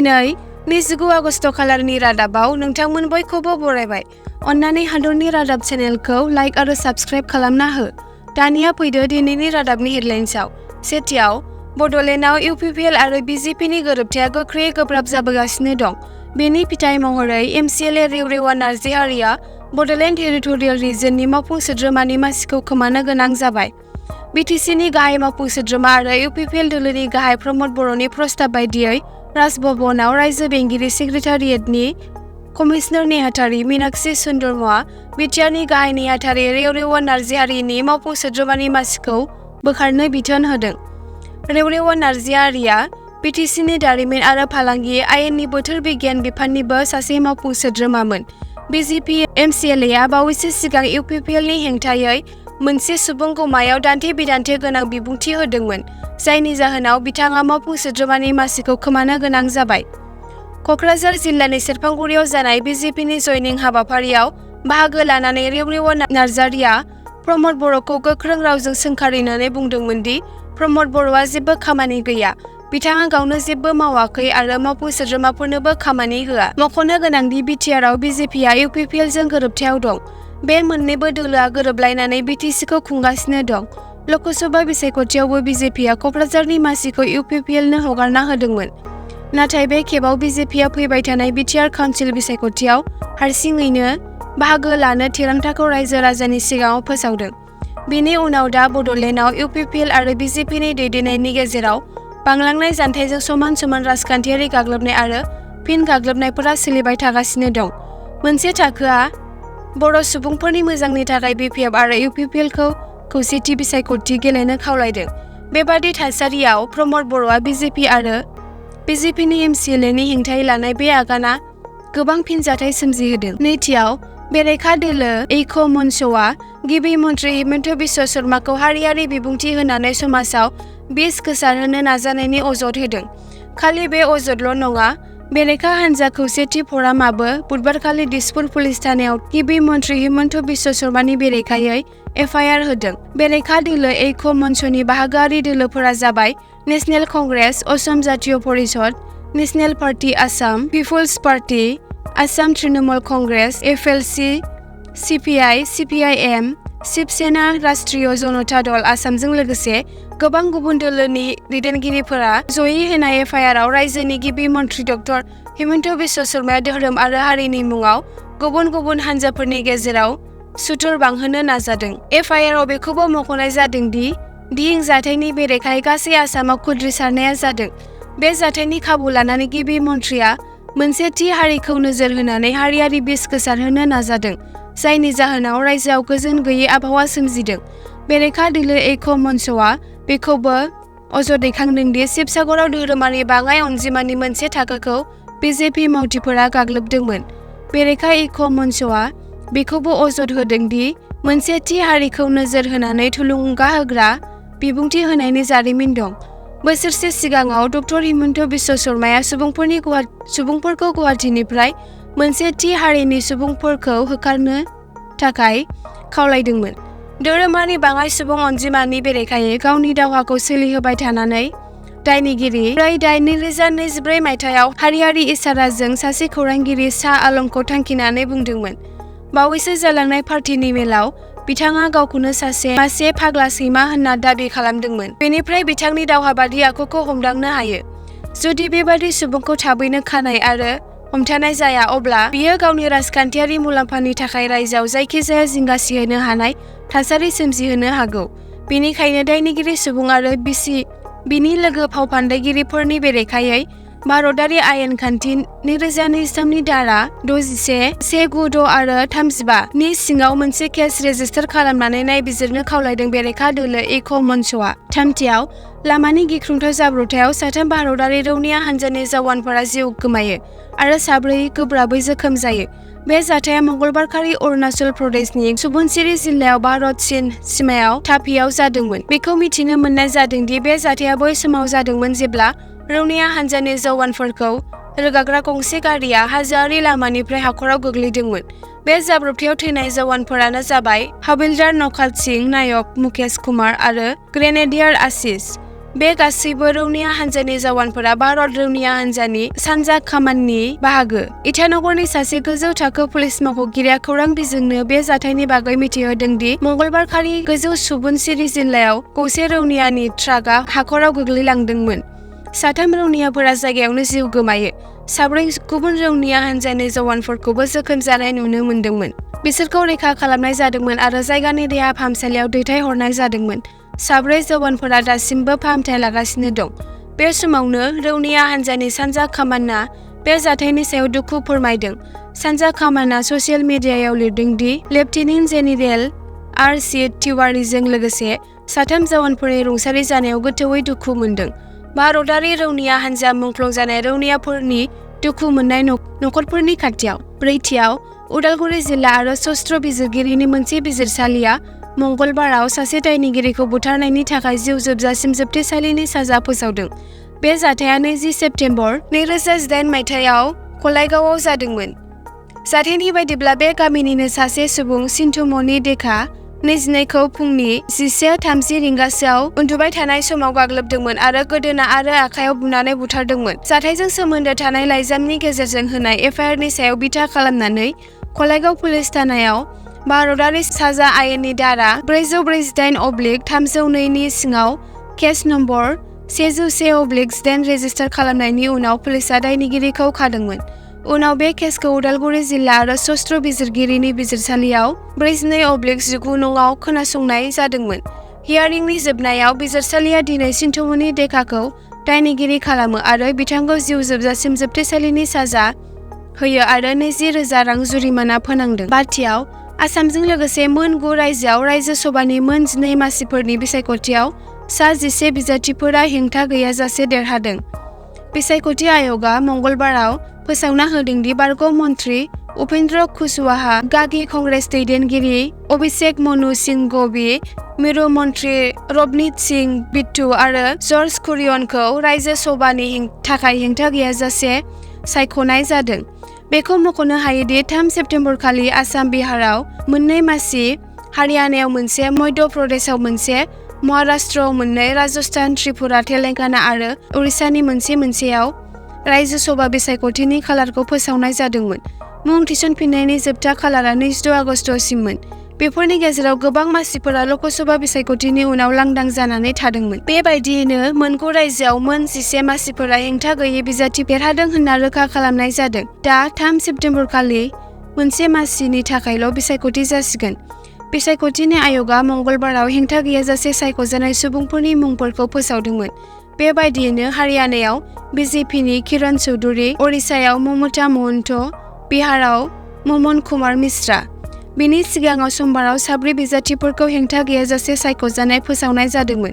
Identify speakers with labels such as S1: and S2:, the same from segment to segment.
S1: दिनै 29 आगस्ट खालारनि रादाबाव नोंथांमोन बयखौबो बरायबाय। अन्नानै हादरनि रादाब चेनेलखौ लाइक आरो साबस्क्राइब खालामना हो। दानिया फैदो दिनैनि रादाबनि हेडलाइन्सआव। सेथियाव, बड'लेण्डआव UPPL आरो BJPनि गोरोबथाया गोख्रै गोब्राब जाबोगासिनो दं। बेनि फिथाय महरै MCLA रेवरेवा नार्जिहारीआ बड'लेण्ड टेरिटरियेल रिजननि मावफुं सोद्रोमानि मासिखौ खोमानो गोनां जाबाय। BTCनि गाहाय मावफुं सोद्रोमा आरो UPPL दोलोनि गाहाय प्रमद बर'नि प्रस्ताब बायदियै राजभवनाव रायजो बेंगिरि सेक्रेटारियेटनि कमिशनार नेहाथारि मीनाक्षी सुन्दरमआ बिटिआरनि गाहाय नेहाथारि रेवरेवा नार्जिहारीनि मावफुं सोद्रोमानि मासिखौ बोखारनो बिथोन होदों। रेवरेवा नार्जिहारीआ BTCनि दारिमिन आरो फालांगि आयेननि बोथोर बिगियान बिफाननिबो सासे मावफुं सोद्रोमामोन। BJP MCLAआ बावैसो सिगां UPPLनि हेंथायै मोनसे सुबुं गमायाव दान्थे-बिदान्थे गोनां बिबुंथि होदोंमोन, जायनि जाहोनाव बिथाङा मावफुं सोद्रोमानि मासिखौ खोमानो गोनां जाबाय। क'क्राझार जिल्लानि सेरफांगुरियाव जानाय BJPनि जयनिं हाबाफारियाव बाहागो लानानै रेवरेवा नार्जारिया प्रमद बर'खौ गोख्रों रावजों सोंखारिनानै बुंदोंमोन दि प्रमद बर'आ जेबो खामानि गैया, बिथाङा गावनो जेबो मावाखै आरो मावफुं सोद्रोमाफोरनोबो खामानि होआ। मख'नो गोनांदि बिटिआरआव BJPआ UPPLजों गोरोबथायाव दं। बे मोन्नैबो दोलोआ गोरोबलायनानै BTCखौ खुंगासिनो दं। ल'कसभा बिसायख'थियावबो BJPआ क'क्राझारनि मासिखौ UPPLनो हगारना होदोंमोन। नाथाय बे खेबाव BJPआ फैबाय थानाय बिटिआर काउन्सिल बिसायख'थियाव हारसिङैनो बाहागो लानो थिरांथाखौ रायजो राजानि सिगाङाव फोसावदों। बेनि उनाव दा बड'लेण्डआव UPPL आरो BJPनि दैदेननायनि गेजेराव बांलांनाय जानथायजों समान-समान राजखान्थियारि गाग्लोबनाय आरो फिन गाग्लोबनायफोरा सोलिबाय थागासिनो दं। मोनसे थाखोआ बर' सुबुंफोरनि मोजांनि थाखाय BPF आरो UPPLखौ खौसेथि बिसायख'थि गेलेनो खावलायदों। बेबादि थासारियाव प्रमद बर'आ BJP आरो BJPनि MCLAनि हेंथायै लानाय बे आगाना गोबां फिनजाथाय सोमजिहोदों। नैथियाव, बेरेखा दोलो ऐक्य मन्चआ गिबि मन्थ्रि हिमन्त बिस्व शर्माखौ हारियारि बिबुंथि होनानै समाजाव बिस गोसारहोनो नाजानायनि अजद होदों। खालि बे अजदल' नङा, बेरेखा हान्जा खौसेथि फ'रामाबो बुधबारखालि दिसपुर पुलिस थानायाव गिबि मन्थ्रि हिमन्त बिस्व शर्मानि बेरेखायै FIR होदों। बेरेखा दोलो ऐक्य मन्चनि बाहागोआरि दोलोफोरा जाबाय national Congress, Assam Jatiya Parishad, national party Assam, peoples party, Assam Trinamool Congress, FLC, CPI, CPIM, Shiv Sena, Rashtriya Janata दल आसामजों लोगोसे गोबां गुबुन दोलोनि दैदेनगिरिफोरा जयै होनाय FIRआव रायजोनि गिबि मन्थ्रि डक्टर हिमन्त बिस्व शर्माया धोरोम आरो हारिनि मुङाव गुबुन गुबुन हान्जाफोरनि गेजेराव सुथुर बांहोनो नाजादों। FIRआव बेखौबो मख'नाय जादों दि दिहिं जाथायनि बेरेखायै गासै आसामाव खुद्रिसारनाया जादों। बे जाथायनि खाबु लानानै गिबि मन्थ्रिया मोनसे थि हारिखौ नोजोर होनानै हारियारि बिस गोसारहोनो नाजादों, जायनि जाहोनाव रायजोआव गोजोन गैयै आबहावा सोमजिदों। बेरेखा दोलो ऐक्य मन्चआ बेखौबो अजद दैखांदों दि शिबसागराव धोरोमारि बाङाइ अनजिमानि मोनसे थाखोखौ BJP मावथिफोरा गाग्लोबदोंमोन। बेरेखा ऐक्य मन्चआ बेखौबो अजद होदों दि मोनसे थि हारिखौ नोजोर होनानै थुलुंगा होग्रा बिबुंथि होनायनि जारिमिन दं। बोसोरसे सिगाङाव डक्टर हिमन्त बिस्व शर्माया सुबुंफोरखौ गुवाहाटीनिफ्राय मोनसे थि हारिनि सुबुंफोरखौ होखारनो थाखाय खावलायदोंमोन। धोरोमारि बाङाइ सुबुं अनजिमानि बेरेखायै गावनि दावहाखौ सोलिहोबाय थानानै दायनिगिरि 2024 मायथाइयाव हारियारि इसाराजों सासे खौरांगिरि शाह आलमखौ थांखिनानै बुंदोंमोन। बावैसो जालांनाय पार्टीनि मेलाव बिथाङा गावखौनो मासे फाग्ला सैमा होनना दाबि खालामदोंमोन। बेनिफ्राय बिथांनि दावहाबादि आखुखौ हमदांनो हायो। जुदि बेबादि सुबुंखौ थाबैनो खानाय आरो हमथानाय जाया, अब्ला बियो गावनि राजखान्थियारि मुलाम्फानि थाखाय रायजोआव जायखिजाया जिंगा सिहोनो हानाय थासारि सोमजिहोनो हागौ। बेनिखायनो दायनिगिरि सुबुं आरो बिनि लोगो फावफान्दायगिरिफोरनि बेरेखायै भारतारि आयेन खान्थि 2023 नि धारा 61, 196 आरो 35 नि सिङाव मोनसे केस रेजिस्टार खालामनानै नायबिजिरनो खावलायदों बेरेखा दोलो ऐक्य मन्चआ। थामथियाव, लामानि गिख्रंथाव जाब्रबथायाव साथाम भारतारि रौनिया हान्जानि जवानफोरा जिउ गोमायो आरो 4 गोब्राबै जोखोम जायो। बे जाथाया मंगलबारखालि अरुणाचल प्रदेशनि सुबनसिरि जिल्लायाव भारत-चीन सिमायाव थाफियाव जादोंमोन। बेखौ मिथिनो मोननाय जादों दि बे जाथाया बै समाव जादोंमोन जेब्ला रौनिया हान्जानि जवानफोरखौ रोगाग्रा गंसे गारिया हाजोआरि लामानिफ्राय हाखराव गोग्लैदोंमोन। बे जाब्रबथायाव थैनाय जवानफोरानो जाबाय हाबिलदार नखाल सिंह, नायक मुकेश कुमार आरो ग्रेनेडियार आशीष। बे गासैबो रौनिया हान्जानि जवानफोरा भारत रौनिया हान्जानि सानजा कामाननि बाहागो। इटानगरनि सासे गोजौ थाखो पुलिस मावख'गिरिया खौरां बिजोंनो बे जाथायनि बागै मिथिहोदों दि मंगलबार खालि गोजौ सुबुनसिरि जिल्लायाव गंसे रौनियानि ट्राकआ हाखराव गोग्लैलांदोंमोन। 3 रौनियाफोरा जायगायावनो जिउ गोमायो। 4 गुबुन रौनिया हान्जानि जवानफोरखौबो जोखोम जानाय नुनो मोन्दोंमोन। बिसोरखौ रैखा खालामनाय जादोंमोन आरो जायगानि देहा फाहामसालियाव दैथायहरनाय जादोंमोन। 4 जवानफोरा दासिमबो फाहामथाय लागासिनो दं। बे समावनो रौनिया हान्जानि सानजा कामानआ बे जाथायनि सायाव दुखु फोरमायदों। सानजा कामानआ ससियेल मिडियायाव लिरदों दि लेफ्टिनेन्ट जेनेरेल आर.सि. तिवारीजों लोगोसे 3 जवानफोरनि रुंसारि जानायाव गोथौवै दुखु मोनदों। भारतारि रौनिया हान्जा मुंख्लं जानाय रौनियाफोरनि दुखु मोननाय नखरफोरनि खाथियाव। 4थियाव उदालगुरि जिल्ला आरो सस्त्र बिजिरगिरिनि मोनसे बिजिरसालिया मंगलबाराव सासे दायनिगिरिखौ बुथारनायनि थाखाय जिउ जोबजासिम जोबथेसालिनि साजा फोसावदों। बे जाथाया 20 सेप्तेम्बर 2008 मायथाइयाव कलाइगावआव जादोंमोन। जाथायनि बायदिब्ला बे गामिनिनो सासे सुबुं सिन्थुमनि देखा 22 खौ फुंनि 11:30 रिंगासोआव उन्दुबाय थानाय समाव गाग्लोबदोंमोन आरो गोदोना आरो आखायाव बुनानै बुथारदोंमोन। जाथायजों सोमोन्दो थानाय लाइजामनि गेजेरजों होनाय FIRनि सायाव बिथा खालामनानै कलाइगाव पुलिस थानायाव भारतारि साजा आयेननि धारा 448/302 नि सिङाव केस नम्बर 101/8 रेजिस्टार खालामनायनि उनाव पुलिसआ दायनिगिरिखौ खादोंमोन। उनाव बे केसखौ उदालगुरि जिल्ला आरो सस्त्र बिजिरगिरिनि बिजिरसालियाव 42/19 आव खोनासंनाय जादोंमोन। हियारिंनि जोबनायाव बिजिरसालिया दिनै सिन्थुमनि देखाखौ दायनिगिरि खालामो आरो बिथांखौ जिउ जोबजासिम जोबथेसालिनि साजा होयो आरो 20,000 रां जुरिमाना फोनांदों। बाथियाव आसामजों लोगोसे मोन 9 रायजोआव रायजो सभानि मोन 12 मासिफोरनि बिसायख'थियाव सा 11 बिजाथिफोरा हेंथा गैयाजासे देरहादों। बिसायख'थि आय'गआ मंगलबाराव फोसावना होदों दि बारग' मन्त्रि उपेन्द्र कुशवाहा, गागि कंग्रेस दैदेनगिरि अभिषेक मनु सिंघवी, मिरु मन्त्रि रबनीत सिंह बिट्टू आरो जर्ज कुरियनखौ रायजो सभानि थाखाय हेंथा गैयाजासे सायख'नाय जादों। बेखौ मख'नो हायोदि 3 सेप्तेम्बर खालि आसाम बिहाराव 2 मासि, हारियानायाव 1, मध्य प्रदेशआव 1, महाराष्ट्रआव 2, राजस्थान, त्रिपुरा, तेलेंगाना आरो उरिष्यानि मोनसेयाव रायजो सभा बिसायख'थिनि खालारखौ फोसावनाय जादोंमोन। मुं थिसनफिननायनि जोबथा खालारा 26 आगस्तसिममोन। बेफोरनि गेजेराव गोबां मासिफोरा ल'कसभा बिसायख'थिनि उनाव लांदां जानानै थादोंमोन। बेबायदियैनो मोन 9 रायजोआव मोन 11 मासिफोरा हेंथा गैयै बिजाथि देरहादों होनना रोखा खालामनाय जादों। दा 3 सेप्तेम्बर खालि 1 मासिनि थाखायल' बिसायख'थि जासिगोन। बिसायख'थिनि आय'गआ मंगलबाराव हेंथा गैयाजासे सायख'जानाय सुबुंफोरनि मुंफोरखौ फोसावदोंमोन। बेबायदियैनो हारियानायाव BJPनि किरण चौधुरी, ओडिशायाव ममता महन्त, बिहाराव ममन कुमार मिश्रा। बिनि सिगाङाव समबाराव 4 बिजाथिफोरखौ हेंथा गैयाजासे सायख'जानाय फोसावनाय जादोंमोन।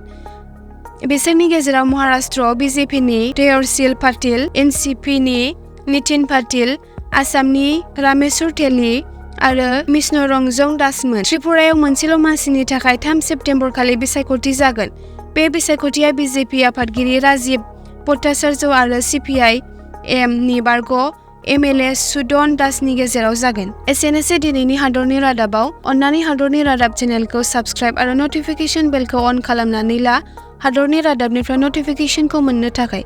S1: बिसोरनि गेजेराव महाराष्ट्रआव BJPनि देवर्षिल पाटिल, NCPनि नितिन पाटिल, आसामनि रामेश्वर तेली आरो विष्णुरंजन दासमोन। त्रिपुरायाव मोनसेल' मासिनि थाखाय 3 सेप्तेम्बर खालि बिसायख'थि जागोन। बे बिसायख'थिया BJP आफादगिरि राजीव भट्टाचार्य आरो CPI-M नि बारग' MLA सुदन दासनि गेजेराव जागोन। एसेनोसै दिनैनि हादरनि रादाबाव। अन्नानै हादरनि रादाब चेनेलखौ साबस्क्राइब आरो नटिफिकेशन बेलखौ अन खालामनानै ला हादरनि रादाबनिफ्राय नटिफिकेशनखौ मोननो थाखाय।